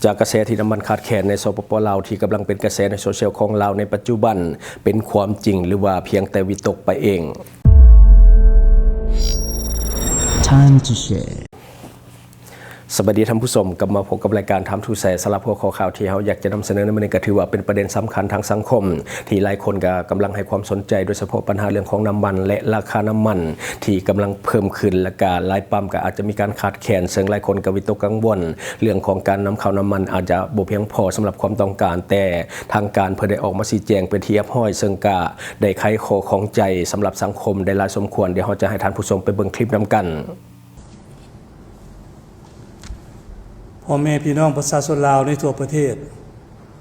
ຈາກກະແສທີ່ນ້ຳມັນຂາດແຄນໃນ ສປປ ລາວ ທີ່ກຳລັງເປັນກະແສໃນໂຊຊຽວຂອງລາວໃນປັດຈຸບັນ ເປັນຄວາມຈິງ ຫຼືວ່າພຽງແຕ່ວິຕົກໄປເອງ? Time to share. ສະບາຍດີທ່ານຜູ້ຊົມ, ກັບມາພົບກັບລາຍການ Time to Share. ສຳລັບຫົວຂໍ້ຂ່າວທີ່ເຮົາຢາກຈະນຳສະເໜີໃນມື້ນີ້ ກໍຖືວ່າເປັນປະເດັນສຳຄັນທາງສັງຄົມ ທີ່ຫຼາຍຄົນກໍກຳລັງໃຫ້ຄວາມສົນໃຈ, ໂດຍສະເພາະບັນຫາເລື່ອງຂອງນ້ຳມັນ ແລະ ລາຄານ້ຳມັນທີ່ກຳລັງເພີ່ມຂຶ້ນ, ແລະ ກໍຫຼາຍປ້ຳກໍອາດຈະມີການຂາດແຄນ, ເຊິ່ງຫຼາຍຄົນກໍວິຕົກກັງວົນເລື່ອງຂອງການນຳເຂົ້ານ້ຳມັນອາດຈະບໍ່ພຽງພໍສຳລັບຄວາມຕ້ອງການ, ແຕ່ທາງການເພິ່ນໄດ້ອອກມາຊີ້ແຈງເປັນທີ່ຮຽບຮ້ອຍ, ເຊິ່ງກໍໄດ້ໄຂຂໍ້ຂ້ອງໃຈສຳລັບສັງຄົມໄດ້ຫຼາຍສົມຄວນ. ດຽວເຮົາຈະໃຫ້ທ່ານຜູ້ຊົມໄປເບິ່ງຄລິບນຳກັນ. ພໍ່ແມ່ພີ່ນ້ອງປະຊາຊົນລາວໃນທົ່ວປະເທດ,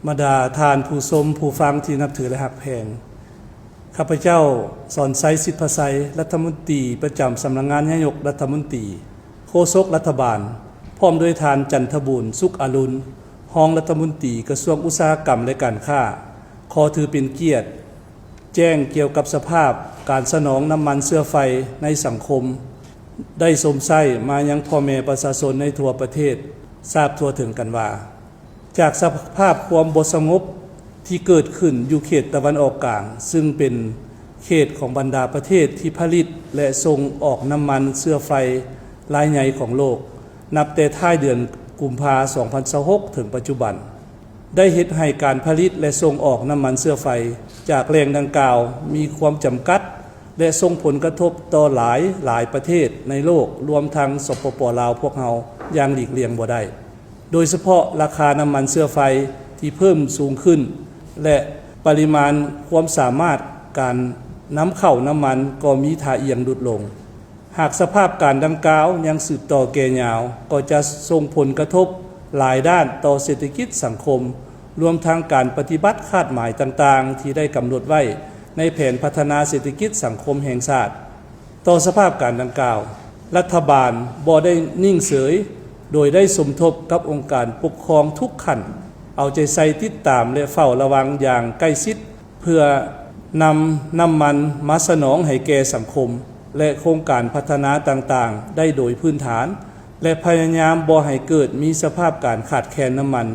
ບັນດາທ່ານຜູ້ຊົມຜູ້ຟັງທີ່ນັບຖື ແລະ ຮັກແພງ, ຂ້າພະເຈົ້າ ສອນໄຊ ສິດພະໄຊ, ລັດຖະມົນຕີປະຈຳສຳນັກງານນາຍົກລັດຖະມົນຕີ, ໂຄສົກລັດຖະບານ, ພ້ອມດ້ວຍທ່ານ ຈັນທະບູນ ສຸກອາລຸນ, ຮອງລັດຖະມົນຕີກະຊວງອຸດສາຫະກຳ ແລະ ການຄ້າ, ຂໍຖືເປັນກຽດ ແຈ້ງກ່ຽວກັບສະພາບການສະໜອງນ້ຳມັນເຊື້ອໄຟໃນສັງຄົມ ໄດ້ຊົມໃຊ້ມາຍັງພໍ່ແມ່ປະຊາຊົນໃນທົ່ວປະເທດຊາບທົ່ວເຖິງກັນວ່າ, ຈາກສະພາບຄວາມບໍ່ສະຫງົບທີ່ເກີດຂຶ້ນຢູ່ເຂດຕາເວັນອອກກາງ, ຊຶ່ງເປັນເຂດຂອງບັນດາປະເທດທີ່ຜະລິດ ແລະ ສົ່ງອອກນ້ຳມັນເຊື້ອໄຟລາຍໃຫຍ່ຂອງໂລກ, ນັບແຕ່ທ້າຍເດືອນກຸມພາ ສອງພັນຊາວຫົກ ເຖິງປັດຈຸບັນ, ໄດ້ເຮັດໃຫ້ການຜະລິດ ແລະ ສົ່ງອອກນ້ຳມັນເຊື້ອໄຟຈາກແຫຼ່ງດັ່ງກ່າວມີຄວາມຈຳກັດ ແລະ ສົ່ງຜົນກະທົບຕໍ່ຫຼາຍ, ຫຼາຍປະເທດໃນໂລກ, ລວມທັງ ສປປ ລາວ ພວກເຮົາຢ່າງຫຼີກລ່ຽງບໍ່ໄດ້, ໂດຍສະເພາະລາຄານ້ຳມັນເຊື້ອໄຟທີ່ເພີ່ມສູງຂຶ້ນ ແລະ ປະລິມານຄວາມສາມາດການນຳເຂົ້ານ້ຳມັນກໍມີທ່າອ່ຽງຫຼຸດລົງ. ຫາກສະພາບການດັ່ງກ່າວຍັງສືບຕໍ່ແກ່ຍາວ, ກໍຈະສົ່ງຜົນກະທົບຫຼາຍດ້ານຕໍ່ເສດຖະກິດສັງຄົມ, ລວມທັງການປະຕິບັດຄາດໝາຍຕ່າງໆທີ່ໄດ້ກຳນົດໄວ້ໃນແຜນພັດທະນາເສດຖະກິດສັງຄົມແຫ່ງຊາດ. ຕໍ່ສະພາບການດັ່ງກ່າວ, ລັດຖະບານບໍ່ໄດ້ນິ່ງເສີຍ, ໂດຍໄດ້ສົມທົບກັບອົງການປົກຄອງທຸກຂັ້ນ, ເອົາໃຈໃສ່ຕິດຕາມ ແລະ ເຝົ້າລະວັງຢ່າງໃກ້ຊິດ ເພື່ອນຳນ້ຳມັນມາສະໜອງໃຫ້ແກ່ສັງຄົມ ແລະ ໂຄງການພັດທະນາຕ່າງໆໄດ້ໂດຍພື້ນຖານ ແລະ ພະຍາຍາມບໍ່ໃຫ້ເກີດມີສະພາບການຂາດແຄນນ້ຳມັນ.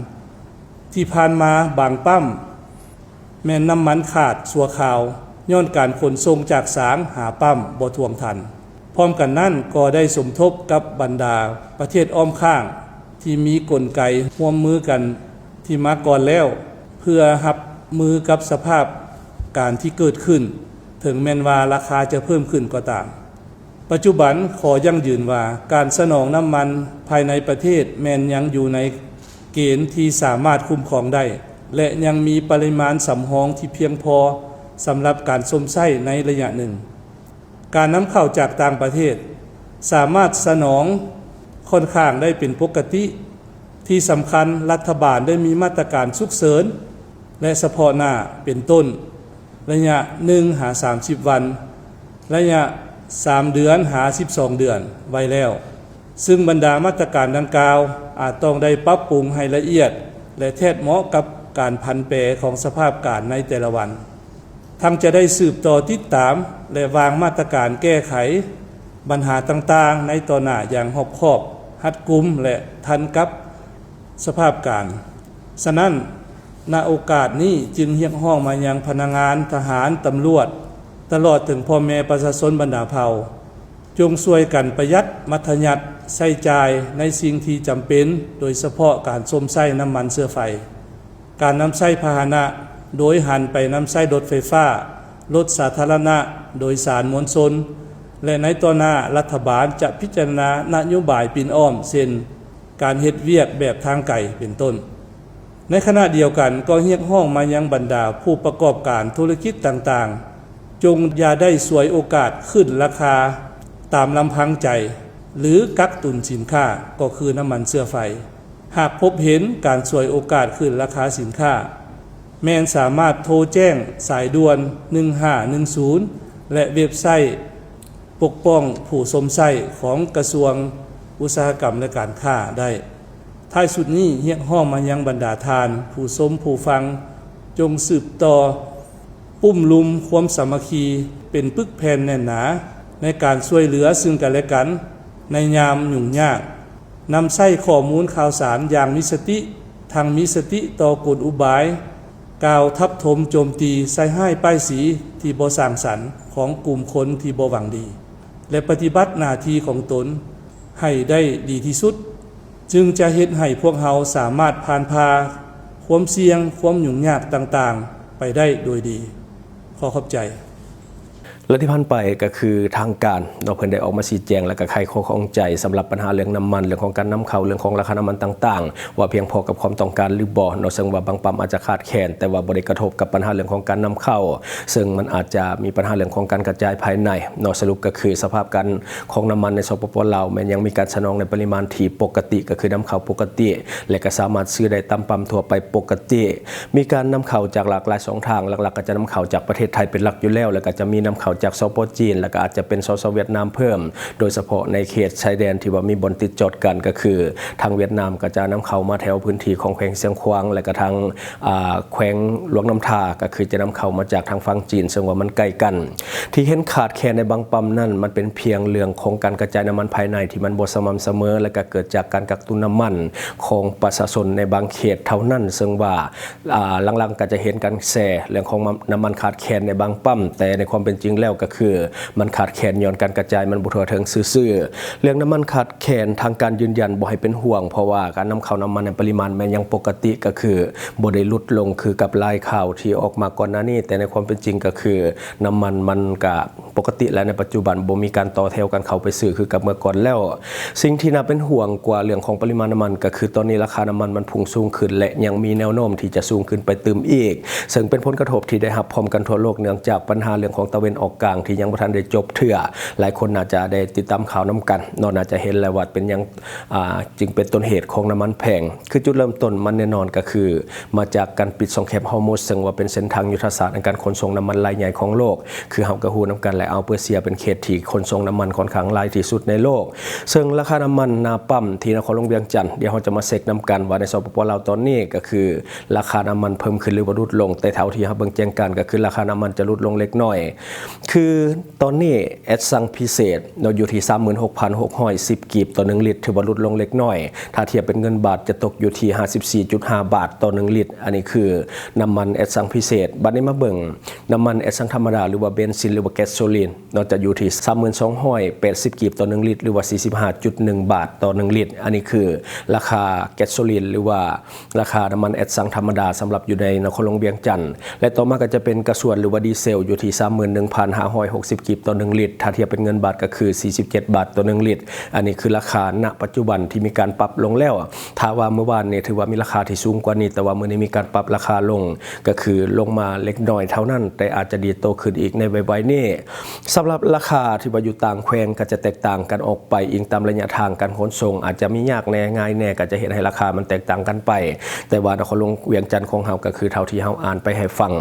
ທີ່ຜ່ານມາບາງປ້ຳແມ່ນນ້ຳມັນຂາດຊົ່ວຄາວ ຍ້ອນການຂົນສົ່ງຈາກສາງຫາປ້ຳບໍ່ທ່ວງທັນ. ພ້ອມກັນນັ້ນກໍໄດ້ສົມທົບກັບບັນດາປະເທດອ້ອມຂ້າງທີ່ມີກົນໄກຮ່ວມມືກັນ ທີ່ມາກ່ອນແລ້ວ ເພື່ອຮັບມືກັບສະພາບການທີ່ເກີດຂຶ້ນ, ເຖິງແມ່ນວ່າລາຄາຈະເພີ່ມຂຶ້ນກໍຕາມ. ປັດຈຸບັນຂໍຢັ້ງຢືນວ່າ ການສະໜອງນ້ຳມັນພາຍໃນປະເທດແມ່ນຍັງຢູ່ໃນເກນທີ່ສາມາດຄຸ້ມຄອງໄດ້ ແລະ ຍັງມີປະລິມານສຳຮອງທີ່ພຽງພໍສຳລັບການຊົມໃຊ້ໃນໄລຍະໜຶ່ງ. ການນຳເຂົ້າຈາກຕ່າງປະເທດສາມາດສະໜອງຂ້ອນຂ້າງໄດ້ເປັນປົກກະຕິ. ທີ່ສຳຄັນ, ລັດຖະບານໄດ້ມີມາດຕະການສຸກເສີນ ແລະ ສະເພາະໜ້າ ເປັນຕົ້ນ ໄລຍະໜຶ່ງຫາສາມສິບວັນ, ໄລຍະສາມເດືອນຫາສິບສອງເດືອນໄວ້ແລ້ວ, ຊຶ່ງບັນດາມາດຕະການດັ່ງກ່າວອາດຕ້ອງໄດ້ປັບປຸງໃຫ້ລະອຽດ ແລະ ແທດເໝາະກັບການຜັນແປຂອງສະພາບການໃນແຕ່ລະວັນ. ທັງຈະໄດ້ສືບຕໍ່ຕິດຕາມ ແລະ ວາງມາດຕະການແກ້ໄຂບັນຫາຕ່າງໆໃນຕໍ່ໜ້າຢ່າງຮອບຄອບ, ຮັດກຸມ ແລະ ທັນກັບສະພາບການ. ສະນັ້ນ, ນະໂອກາດນີ້ຈຶ່ງຮຽກຮ້ອງມາຍັງພະນັກງານ, ທະຫານ, ຕຳຫຼວດ, ຕະຫຼອດເຖິງພໍ່ແມ່ປະຊາຊົນບັນດາເຜົ່າ, ຈົ່ງຊ່ວຍກັນປະຢັດ, ມັດທະຍັດໃຊ້ຈ່າຍໃນສິ່ງທີ່ຈຳເປັນ, ໂດຍສະເພາະການຊົມໃຊ້ນ້ຳມັນເຊື້ອໄຟ. ການນຳໃຊ້ພາຫະນະ ໂດຍຫັນໄປນຳໃຊ້ລົດໄຟຟ້າ, ລົດສາທາລະນະໂດຍສານມວນຊົນ ແລະ ໃນຕໍ່ໜ້າ ລັດຖະບານຈະພິຈາລະນານະໂຍບາຍປິ່ນອ້ອມ ເຊັ່ນ ການເຮັດວຽກແບບທາງໄກ ເປັນຕົ້ນ. ໃນຂະນະດຽວກັນກໍຮຽກຮ້ອງມາຍັງບັນດາຜູ້ປະກອບການທຸລະກິດຕ່າງໆ, ຈົ່ງຢ່າໄດ້ສວຍໂອກາດຂຶ້ນລາຄາຕາມລຳພັງໃຈ ຫຼື ກັກຕຸນສິນຄ້າ ກໍຄືນ້ຳມັນເຊື້ອໄຟ. ຫາກພົບເຫັນການສວຍໂອກາດຂຶ້ນລາຄາສິນຄ້າ, ແມ່ນສາມາດໂທແຈ້ງສາຍດ່ວນ ໜຶ່ງຫ້າໜຶ່ງສູນ ແລະ ເວັບໄຊປົກປ້ອງຜູ້ຊົມໃຊ້ຂອງກະຊວງອຸດສາຫະກຳ ແລະ ການຄ້າໄດ້. ທ້າຍສຸດນີ້, ຮຽກຮ້ອງມາຍັງບັນດາທ່ານຜູ້ຊົມຜູ້ຟັງ, ຈົ່ງສືບຕໍ່ປຸ້ມລຸມຄວາມສາມັກຄີເປັນປຶກແຜ່ນແໜ້ນໜາ ໃນການຊ່ວຍເຫຼືອຊຶ່ງກັນ ແລະ ກັນໃນຍາມຫຍຸ້ງຍາກ. ນຳໃຊ້ຂໍ້ມູນຂ່າວສານຢ່າງມີສະຕິ, ທັງມີສະຕິຕໍ່ກົນອຸບາຍ ກ່າວທັບຖົມໂຈມຕີໃສ່ຮ້າຍປ້າຍສີທີ່ບໍ່ສ້າງສັນຂອງກຸ່ມຄົນທີ່ບໍ່ຫວັງດີ ແລະ ປະຕິບັດໜ້າທີ່ຂອງຕົນໃຫ້ໄດ້ດີທີ່ສຸດ ຈຶ່ງຈະເຮັດໃຫ້ພວກເຮົາສາມາດຜ່ານຜ່າຄວາມສ່ຽງ, ຄວາມຫຍຸ້ງຍາກຕ່າງໆໄປໄດ້ໂດຍດີ. ຂໍຂອບໃຈ. ແລະທີ່ຜ່ານໄປກໍຄືທາງການເນາະ ເພິ່ນໄດ້ອອກມາຊີ້ແຈງ ແລະກໍໄຂຂໍ້ຂ້ອງໃຈສຳລັບບັນຫາເລື່ອງນ້ຳມັນ, ເລື່ອງຂອງການນຳເຂົ້າ, ເລື່ອງຂອງລາຄານ້ຳມັນຕ່າງໆ ວ່າພຽງພໍກັບຄວາມຕ້ອງການຫຼືບໍ່ເນາະ, ເຊິ່ງວ່າບາງປ້ຳອາດຈະຂາດແຄນ ແຕ່ວ່າບໍ່ໄດ້ກະທົບກັບບັນຫາເລື່ອງຂອງການນຳເຂົ້າ, ເຊິ່ງມັນອາດຈະມີບັນຫາເລື່ອງຂອງການກະຈາຍພາຍໃນເນາະ. ສະຫຼຸບກໍຄືສະພາບການຂອງນ້ຳມັນໃນ ສປປ ລາວ ແມ່ນຍັງມີການສະໜອງໃນປະລິມານທີ່ປົກກະຕິ ກໍຄືນຳເຂົ້າປົກກະຕິ ແລະກໍສາມາດຊື້ໄດ້ຕາມປ້ຳທົ່ວໄປປົກກະຕິ. ມີການນຳເຂົ້າຈາກຫຼາກຫຼາຍຊ່ອງທາງ, ຫຼັກໆກໍຈະນຳເຂົ້າຈາກປະເທດໄທເປັນຫຼັກຢູ່ແລ້ວ ແລ້ວກໍຈະມີນຳເຂົ້າຈາກ ສປ ຈີນ ແລ້ວກໍອາດຈະເປັນ ສສ ຫວຽດນາມເພີ່ມ, ໂດຍສະເພາະໃນເຂດຊາຍແດນທີ່ວ່າມີບ່ອນຕິດຈອດກັນ ກໍຄືທາງຫວຽດນາມກໍຈະນຳເຂົ້າມາແຖວພື້ນທີ່ຂອງແຂວງຊຽງຂວາງ ແລ້ວກໍທາງ ອາ ແຂວງຫຼວງນ້ຳທາ ກໍຄືຈະນຳເຂົ້າມາຈາກທາງຝັ່ງຈີນ ເຊິ່ງວ່າມັນໃກ້ກັນ. ທີ່ເຫັນຂາດແຄນໃນບາງປ້ຳນັ້ນ ມັນເປັນພຽງເລື່ອງຂອງການກະຈາຍນ້ຳມັນພາຍໃນທີ່ມັນບໍ່ສະໝ່ຳສະເໝີ ແລະກໍເກີດຈາກການກັກຕຸນນ້ຳມັນຂອງປະຊາຊົນໃນບາງເຂດເທົ່ານັ້ນ, ເຊິ່ງວ່າ ອາ ຫຼັງໆກໍຈະເຫັນການແຊເລື່ອງຂອງນ້ຳມັນຂາດແຄນໃນບາງປ້ຳ, ແຕ່ໃນຄວາມເປັນຈິງແລ້ວກໍຄືມັນຂາດແຄນຍ້ອນການກະຈາຍມັນບໍ່ທົ່ວເຖິງຊື່ໆ. ເລື່ອງນ້ຳມັນຂາດແຄນ ທາງການຢືນຢັນບໍ່ໃຫ້ເປັນຫ່ວງ ເພາະວ່າການນຳເຂົ້ານ້ຳມັນໃນປະລິມານແມ່ນຍັງປົກກະຕິ ກໍຄືບໍ່ໄດ້ຫຼຸດລົງຄືກັບລາຍຂ່າວທີ່ອອກມາກ່ອນໜ້ານີ້, ແຕ່ໃນຄວາມເປັນຈິງກໍຄືນ້ຳມັນມັນກະ ປົກກະຕິແລ້ວໃນປັດຈຸບັນບໍ່ມີການຕໍ່ແຖວກັນເຂົ້າໄປຊື້ຄືກັບເມື່ອກ່ອນແລ້ວ. ສິ່ງທີ່ໜ້າເປັນຫ່ວງກວ່າເລື່ອງຂອງປະລິມານນ້ຳມັນ ກໍຄືຕອນນີ້ລາຄານ້ຳມັນມັນພຸ່ງສູງຂຶ້ນ ແລະ ຍັງມີແນວໂນ້ມທີ່ຈະສູງຂຶ້ນໄປຕື່ມອີກ, ເຊິ່ງເປັນຜົນກະທົບທີ່ໄດ້ຮັບພ້ອມກັນທົ່ວໂລກ ເນື່ອງຈາກບັນຫາເລື່ອງຂອງຕາເວັນອອກກາງທີ່ຍັງບໍ່ທັນໄດ້ຈົບເທື່ອ. ຫຼາຍຄົນໜ້າຈະໄດ້ຕິດຕາມຂ່າວນຳກັນເນາະ, ໜ້າຈະເຫັນແລ້ວວ່າເປັນຫຍັງ ອາ ຈຶ່ງເປັນຕົ້ນເຫດຂອງນ້ຳມັນແພງ. ຄືຈຸດເລີ່ມຕົ້ນມັນແນ່ນອນກໍຄື ມາຈາກການປິດຊ່ອງແຄບຮອຣ໌ມຸດ, ເຊິ່ງວ່າເປັນເສັ້ນທາງຍຸດທະສາດໃນການຂົນສົ່ງນ້ຳມັນລາຍໃຫຍ່ຂອງໂລກ. ຄືເຮົາກໍຮູ້ນຳກັນແຫຼະ, ອ່າວເປີເຊຍເປັນເຂດທີ່ຂົນສົ່ງນ້ຳມັນຂ້ອນຂ້າງຫຼາຍທີ່ສຸດໃນໂລກ, ເຊິ່ງລາຄານ້ຳມັນໜ້າປ້ຳທີ່ນະຄອນຫຼວງວຽງຈັນ, ດຽວເຮົາຈະມາເຊັກນຳກັນວ່າໃນ ສປປ ລາວ ຕອນນີ້ ກໍຄືລາຄານ້ຳມັນເພີ່ມຂຶ້ນ ຫຼືວ່າຫຼຸດລົງ, ແຕ່ເທົ່າທີ່ເຮົາເບິ່ງແຈ້ງການ ກໍຄືລາຄານ້ຳມັນຈະຫຼຸດລົງເລັກນ້ອຍ. ຄືຕອນນີ້ແອັດຊັງພິເສດເນາະ ຢູ່ທີ່ສາມໝື່ນຫົກພັນຫົກຮ້ອຍສິບກີບຕໍ່ໜຶ່ງລິດ, ຖືວ່າຫຼຸດລົງເລັກນ້ອຍ. ຖ້າທຽບເປັນເງິນບາດຈະຕົກຢູ່ທີ່ຫ້າສິບສີ່ຈຸດຫ້າບາດຕໍ່ໜຶ່ງລິດ. ອັນນີ້ຄືນ້ຳມັນແອັດຊັງພິເສດ. ບັດນີ້ມາເບິ່ງນ້ຳມັນແອັດຊັງທຳມະດາ ຫຼືວ່າເບນຊິນ ຫຼືວ່າແກັສໂຊລີນເນາະ, ຈະຢູ່ທີ່ສາມໝື່ນສອງຮ້ອຍແປດສິບກີບຕໍ່ໜຶ່ງລິດ ຫຼືວ່າສີ່ສິບຫ້າຈຸດໜຶ່ງບາດຕໍ່ໜຶ່ງລິດ. ອັນນີ້ຄືລາຄາແກັສໂຊລີນ ຫຼືວ່າ ລາຄານ້ຳມັນແອັດຊັງທຳມະດາສຳລັບຢູ່ໃນນະຄອນຫຼວງວຽງຈັນ ແລະ ຕໍ່ມາກໍຈະເປັນກາຊວນ ຫຼືວ່າດີເຊວ ຢູ່ທີ່ສາມໝື່ນໜຶ່ງພັນຫ້າຮ້ອຍຫົກສິບກີບຕໍ່ໜຶ່ງລິດ, ຖ້າທຽບເປັນເງິນບາດກໍຄືສີ່ສິບເຈັດບາດຕໍ່ໜຶ່ງລິດ. ອັນນີ້ຄືລາຄານະປັດຈຸບັນທີ່ມີການປັບລົງແລ້ວ. ຖ້າວ່າມື້ວານນີ້ຖືວ່າມີລາຄາທີ່ສູງກວ່ານີ້, ແຕ່ວ່າມື້ນີ້ມີການປັບລາຄາລົງ ກໍຄືລົງມາເລັກນ້ອຍເທົ່ານັ້ນ, ແຕ່ອາດຈະດີດໂຕຂຶ້ນອີກໃນໄວໆນີ້. ສຳລັບລາຄາທີ່ວ່າຢູ່ຕ່າງແຂວງກໍຈະແຕກຕ່າງກັນອອກໄປ ອີງຕາມໄລຍະທາງການຂົນສົ່ງ, ອາດຈະມີຍາກແດ່ ງ່າຍແດ່, ກໍຈະເຮັດໃຫ້ລາຄາມັນແຕກຕ່າງກັນໄປ. ແຕ່ວ່ານະຄອນຫຼວງວຽງຈັນຂອງເຮົາກໍຄືເທົ່າທີ່ເຮົາອ່ານໄປໃຫ້ຟັງ.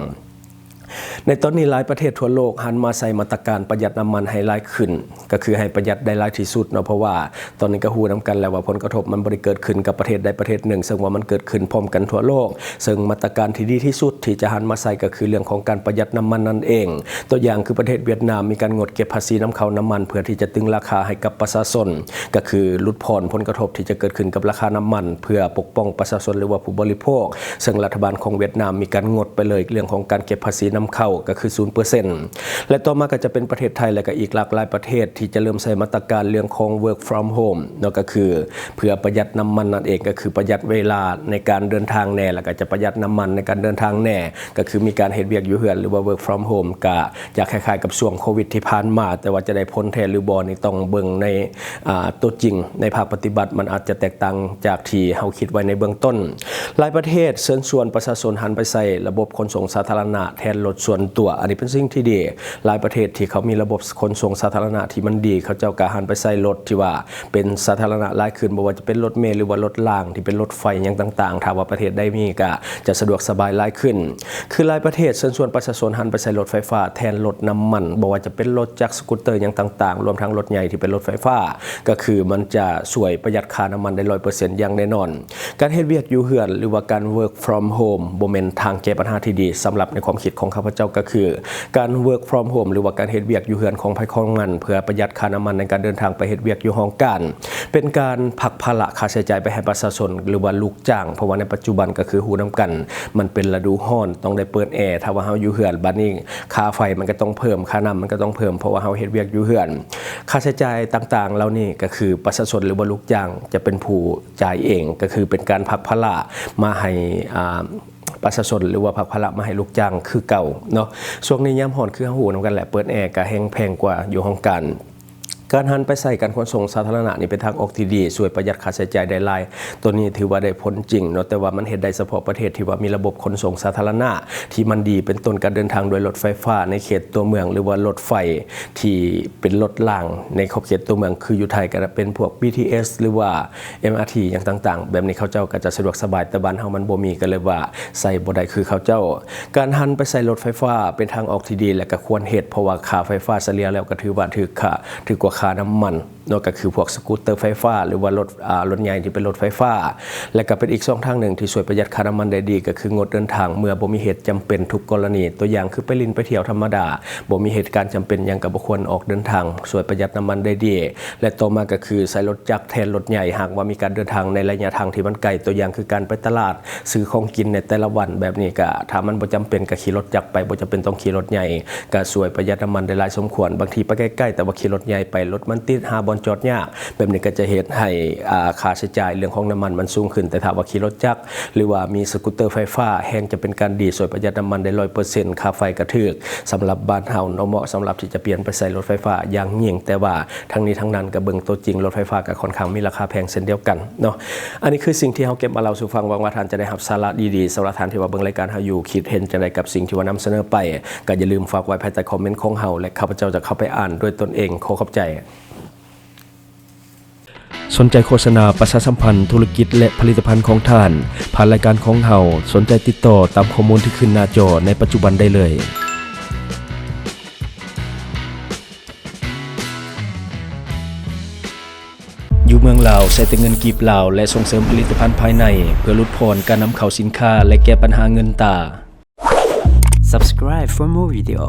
ໃນຕອນນີ້ຫຼາຍປະເທດທົ່ວໂລກຫັນມາໃສ່ມາດຕະການປະຢັດນ້ຳມັນໃຫ້ຫຼາຍຂຶ້ນ, ກໍຄືໃຫ້ປະຢັດໄດ້ຫຼາຍທີ່ສຸດເນາະ, ເພາະວ່າຕອນນີ້ກໍຮູ້ນຳກັນແລ້ວວ່າຜົນກະທົບມັນບໍ່ໄດ້ເກີດຂຶ້ນກັບປະເທດໃດປະເທດໜຶ່ງ, ເຊິ່ງວ່າມັນເກີດຂຶ້ນພ້ອມກັນທົ່ວໂລກ. ເຊິ່ງມາດຕະການທີ່ດີທີ່ສຸດທີ່ຈະຫັນມາໃສ່ກໍຄືເລື່ອງຂອງການປະຢັດນ້ຳມັນນັ້ນເອງ. ຕົວຢ່າງຄືປະເທດຫວຽດນາມມີການງົດເກັບພາສີນຳເຂົ້ານ້ຳມັນ ເພື່ອທີ່ຈະຕຶງລາຄາໃຫ້ກັບປະຊາຊົນ, ກໍຄືຫຼຸດຜ່ອນຜົນກະທົບທີ່ຈະເກີດຂຶ້ນກັບລາຄານ້ຳມັນ ເພື່ອປົກປ້ອງປະຊາຊົນ ຫຼືວ່າຜູ້ບໍລິໂພກ. ເຊິ່ງລັດຖະບານຂອງຫວຽດນາມມີການງົດໄປເລີຍເລື່ອງຂອງການເກັບພາສີນຳເຂົ້າ ກໍຄືສູນເປີເຊັນ ແລະ ຕໍ່ມາກໍຈະເປັນປະເທດໄທ ແລະ ກໍອີກຫຼາກຫຼາຍປະເທດທີ່ຈະເລີ່ມໃຊ້ມາດຕະການເລື່ອງຂອງ work from home ເນາະ, ກໍຄືເພື່ອປະຢັດນ້ຳມັນນັ້ນເອງ, ກໍຄືປະຢັດເວລາໃນການເດີນທາງແດ່ ແລ້ວກໍຈະປະຢັດນ້ຳມັນໃນການເດີນທາງແດ່, ກໍຄືມີການເຮັດວຽກຢູ່ເຮືອນ ຫຼືວ່າ work from home ກະຈະຄ້າຍໆກັບຊ່ວງໂຄວິດທີ່ຜ່ານມາ, ແຕ່ວ່າຈະໄດ້ຜົນແທ້ຫຼືບໍ່ນີ້ຕ້ອງເບິ່ງໃນ ອາ ຕົວຈິງໃນພາກປະຕິບັດ ມັນອາດຈະແຕກຕ່າງຈາກທີ່ເຮົາຄິດໄວ້ໃນເບື້ອງຕົ້ນ. ຫຼາຍປະເທດເຊີນຊວນປະຊາຊົນຫັນໄປໃຊ້ລະບົບຂົນສົ່ງສາທາລະນະແທນລົດສ່ວນຕົວ. ອັນນີ້ເປັນສິ່ງທີ່ດີ. ຫຼາຍປະເທດທີ່ເຂົາມີລະບົບຂົນສົ່ງສາທາລະນະທີ່ມັນດີ, ເຂົາເຈົ້າກໍຫັນໄປໃຊ້ລົດທີ່ວ່າເປັນສາທາລະນະຫຼາຍຂຶ້ນ, ບໍ່ວ່າຈະເປັນລົດເມ ຫຼືວ່າລົດລາງທີ່ເປັນລົດໄຟຫຍັງຕ່າງໆ. ຖ້າວ່າປະເທດໃດມີ ກໍຈະສະດວກສະບາຍຫຼາຍຂຶ້ນ. ຄືຫຼາຍປະເທດເຊີນຊວນປະຊາຊົນຫັນໄປໃຊ້ລົດໄຟຟ້າແທນລົດນ້ຳມັນ, ບໍ່ວ່າຈະເປັນລົດຈັກ, ສະກູດເຕີ ຫຍັງຕ່າງໆ, ລວມທັງລົດໃຫຍ່ທີ່ເປັນລົດໄຟຟ້າ, ກໍຄືມັນຈະຊ່ວຍປະຢັດຄ່ານ້ຳມັນໄດ້ຮ້ອຍເປີເຊັນຢ່າງແນ່ນອນ. ການເຮັດວຽກຢູ່ເຮືອນ ຫຼືວ່າການ work from home ບໍ່ແມ່ນທາງແກ້ບັນຫາທີ່ດີ ສຳລັບໃນຄວາມຄິດຂອງ ຂ້າພະເຈົ້າກໍຄື ການ work from home ຫຼືວ່າການເຮັດວຽກຢູ່ເຮືອນຂອງໃຜຂອງມັນ ເພື່ອປະຢັດຄ່ານ້ຳມັນໃນການເດີນທາງໄປເຮັດວຽກຢູ່ຫ້ອງການ ເປັນການພັກພາລະຄ່າໃຊ້ຈ່າຍໄປໃຫ້ປະຊາຊົນ ຫຼືວ່າລູກຈ້າງ ເພາະວ່າໃນປັດຈຸບັນກໍຄືຮູ້ນຳກັນ ມັນເປັນລະດູຮ້ອນ ຕ້ອງໄດ້ເປີດແອ ຖ້າວ່າເຮົາຢູ່ເຮືອນ ບາດນີ້ຄ່າໄຟມັນກໍຕ້ອງເພີ່ມ ຄ່ານ້ຳມັນກໍຕ້ອງເພີ່ມ ເພາະວ່າເຮົາເຮັດວຽກຢູ່ເຮືອນ ຄ່າໃຊ້ຈ່າຍຕ່າງໆເຫຼົ່ານີ້ກໍຄືປະຊາຊົນ ຫຼືວ່າລູກຈ້າງຈະເປັນຜູ້ຈ່າຍເອງ ກໍຄືເປັນການພັກພາລະມາໃຫ້ ອ່າ ປະຊາຊົນ ຫຼືວ່າພັກພາລະມາໃຫ້ລູກຈ້າງຄືເກົ່າເນາະ. ຊ່ວງນີ້ຍາມຮ້ອນຄືເຮົາຮູ້ນຳກັນແຫຼະ ເປີດແອກໍແຮງແພງກວ່າຢູ່ຫ້ອງການ. ການຫັນໄປໃຊ້ການຂົນສົ່ງສາທາລະນະນີ້ເປັນທາງອອກທີ່ດີ ຊ່ວຍປະຢັດຄ່າໃຊ້ຈ່າຍໄດ້ຫຼາຍ. ໂຕນີ້ຖືວ່າໄດ້ຜົນຈິງເນາະ, ແຕ່ວ່າມັນເຮັດໄດ້ສະເພາະປະເທດທີ່ວ່າມີລະບົບຂົນສົ່ງສາທາລະນະທີ່ມັນດີ, ເປັນຕົ້ນການເດີນທາງດ້ວຍລົດໄຟຟ້າໃນເຂດຕົວເມືອງ ຫຼືວ່າລົດໄຟທີ່ເປັນລົດລາງໃນຂອບເຂດຕົວເມືອງ ຄືຢູ່ໄທກໍເປັນພວກ ບີທີເອສ ຫຼືວ່າ ເອັມອາທີ ຫຍັງຕ່າງໆ ແບບນີ້ເຂົາເຈົ້າກໍຈະສະດວກສະບາຍ, ແຕ່ບ້ານເຮົາມັນບໍ່ມີ ກໍເລີຍວ່າໃຊ້ບໍ່ໄດ້ຄືເຂົາເຈົ້າ. ການຫັນໄປໃຊ້ລົດໄຟຟ້າເປັນທາງອອກທີ່ດີ ແລະ ກໍຄວນເຮັດ, ເພາະວ່າຄ່າໄຟຟ້າສະເລ່ຍແລ້ວກໍຖືວ່າຖືກຄ່າ, ຖືກກວ່າຄ່ານ້ຳມັນເນາະ, ກໍຄືພວກສະກູດເຕີໄຟຟ້າ ຫຼືວ່າລົດ, ອາ, ລົດໃຫຍ່ທີ່ເປັນລົດໄຟຟ້າ, ແລະ ກໍເປັນອີກຊ່ອງທາງໜຶ່ງທີ່ຊ່ວຍປະຢັດຄ່ານ້ຳມັນໄດ້ດີ, ກໍຄືງົດເດີນທາງເມື່ອບໍ່ມີເຫດຈຳເປັນທຸກກໍລະນີ. ຕົວຢ່າງຄືໄປຫຼິ້ນໄປທ່ຽວທຳມະດາ, ບໍ່ມີເຫດການຈຳເປັນຫຍັງ ກໍບໍ່ຄວນອອກເດີນທາງ, ຊ່ວຍປະຢັດນ້ຳມັນໄດ້ດີ. ແລະ ຕໍ່ມາກໍຄືໃຊ້ລົດຈັກແທນລົດໃຫຍ່ ຫາກວ່າມີການເດີນທາງໃນໄລຍະທາງທີ່ມັນໄກ, ຕົວຢ່າງຄືການໄປຕະຫຼາດ ຊື້ຂອງກິນໃນແຕ່ລະວັນແບບນີ້ ກະຖ້າມັນບໍ່ຈຳເປັນກະຂີ່ລົດຈັກໄປ, ບໍ່ຈຳເປັນຕ້ອງຂີ່ລົດໃຫຍ່ ກະຊ່ວຍປະຢັດນ້ຳມັນໄດ້ຫຼາຍສົມຄວນ. ບາງທີໄປໃກ້ໆ ແຕ່ວ່າຂີ່ລົດໃຫຍ່ໄປ ລົດມັນຕິດ, ຫາບ່ອນຈອດຍາກ, ແບບນີ້ກະຈະເຮັດໃຫ້ ອ່າ ຄ່າໃຊ້ຈ່າຍເລື່ອງຂອງນ້ຳມັນມັນສູງຂຶ້ນ. ແຕ່ຖ້າວ່າຂີ່ລົດຈັກ ຫຼືວ່າມີສະກູດເຕີໄຟຟ້າ ແຮ່ງຈະເປັນການດີ, ຊ່ວຍປະຢັດນ້ຳມັນໄດ້ຮ້ອຍເປີເຊັນ, ຄ່າໄຟກະຖືກ. ສຳລັບບ້ານເຮົາເນາະ ເໝາະສຳລັບທີ່ຈະປ່ຽນໄປໃຊ້ລົດໄຟຟ້າຢ່າງຍິ່ງ, ແຕ່ວ່າທັງນີ້ທັງນັ້ນກະເບິ່ງໂຕຈິງ, ລົດໄຟຟ້າກະຄ່ອນຂ້າງມີລາຄາແພງເຊັ່ນດຽວກັນເນາະ. ອັນນີ້ຄືສິ່ງທີ່ເຮົາເກັບມາເລົ່າສູ່ຟັງ, ຫວັງວ່າທ່ານຈະໄດ້ຮັບສາລະດີໆ. ສຳລັບທ່ານທີ່ວ່າເບິ່ງລາຍການເຮົາຢູ່, ຄິດເຫັນຈັ່ງໃດກັບສິ່ງທີ່ວ່ານຳສະເໜີໄປ? ກໍຢ່າລືມຝາກໄວ້ພາຍໃຕ້ຄອມເມັນຂອງເຮົາ ແລະ ຂ້າພະເຈົ້າຈະເຂົ້າໄປອ່ານດ້ວຍຕົນເອງ. ຂໍຂອບໃຈ. ສົນໃຈໂຄສະນາປະຊາສຳພັນທຸລະກິດ ແລະ ຜະລິດຕະພັນຂອງທ່ານ ຜ່ານລາຍການຂອງເຮົາ, ສົນໃຈຕິດຕໍ່ຕາມຂໍ້ມູນທີ່ຂຶ້ນໜ້າຈໍໃນປັດຈຸບັນໄດ້ເລີຍ. ຢູ່ເມືອງລາວ ໃຊ້ແຕ່ເງິນກີບລາວ ແລະ ສົ່ງເສີມຜະລິດຕະພັນພາຍໃນ ເພື່ອຫຼຸດຜ່ອນການນຳເຂົ້າສິນຄ້າ ແລະ ແກ້ບັນຫາເງິນຕາ. Subscribe for more video.